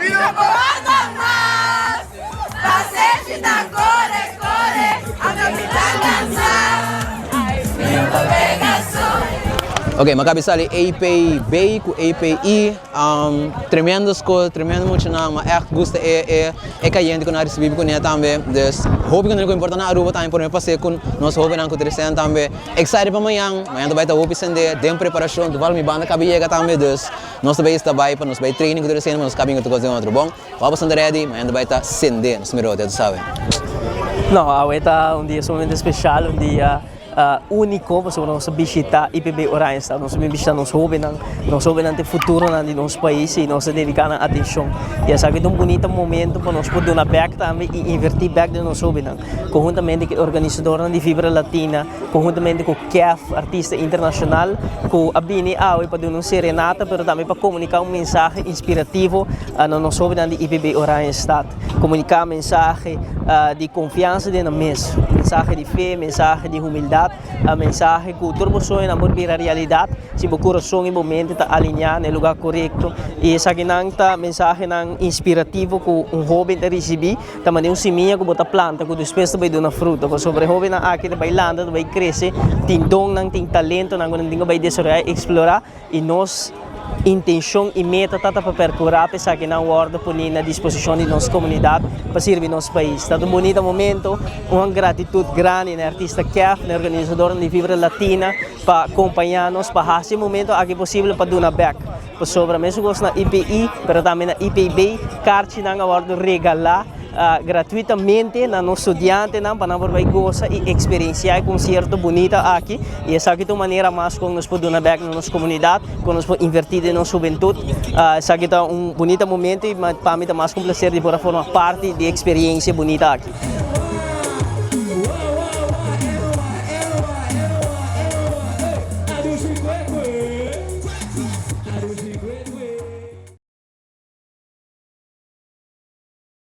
Mi no por anda mas. Pasenshi ta kore kore, anda mi ta kansa. Mi no por pega soño. Ok, mi a kabi sali EPB ku EPI. Tremendo skol, tremendo muchanan, mi a ègt gusta e e e kayente ku nan a risibí kuné tambe. Dus hopi ku nan ku importa na Aruba tambe por mi pas'é ku nos hóbennan ku ta resién tambe. Excited pa mañan, mañan ta bai ta hopi sendé den preparashon, toval mi banda kabi yega tambe, dus nos ta bai esta bai pa nos bai training ku ta resién pa nos kabi otro kos den otro. Bon, wou bo standa ready, mañan ta bai ta sendé, nos mira otro, ya tu sabe. No, awe ta un dia sumamente special, un dia unico pasobra nos a bishita IPB Oranjestad, nos a bin bishita nos hobennan, nos hobennan ta e futuronan di nos pais y nos a dedica nan atencion. Y esaki ta un bunita momento pa nos por duna bek tambe y inverti bek den nos hobennan. Conhuntamente cu e organisadornan di Vibra Latina, conhuntamente cu Kef, artista internacional, cu a bini awe pa duna un serenata pero tambe pa comunica un mensahe inspirativo na nos hobennan di IPB Oranjestad. Comunica mensahe di confiansa den nan mes, mensahe di fe, mensahe di humildad, mensahe cu tur bo soñonan por bira realidad si bo curason y bo mente ta alinea na e lugar corecto. Y esakinan ta mensahenan inspirativo cu un hoben ta ricibi. Ta manera un simia ku bo ta planta ku despues ta bai duna fruta. Pasobra e hóbennan aki ta bai lanta, ta bai krese, tin donnan, tin talentonan ku nan tin ku bai desaroyá i eksplorá. I nos intenshon i meta ta ta pa perkurá pa esakinan wòrdu poní na disposishon di nos komunidat pa sirbi nos pais. Ta un bunita momento, un gratitut grandi na e artista Kef, na e organisadornan di Vibra Latina pa kompañá nos pa hasi e momento aki posibel pa duna bèk. Pasobra mesun kos na IPI, pero tambe na IPB, karchinan a wòrdu regalá gratuitamente na nos studiantenan pa nan por bai gosa i eksperensiá e konsierto bunita aki. I esaki ta un manera mas kon nos por duna bèk na nos komunidat, kon nos por invertí den nos hubentut. Esaki ta un bunita momento i pa mi ta mas ku un plaser di por a forma parti di e eksperensia bunita aki.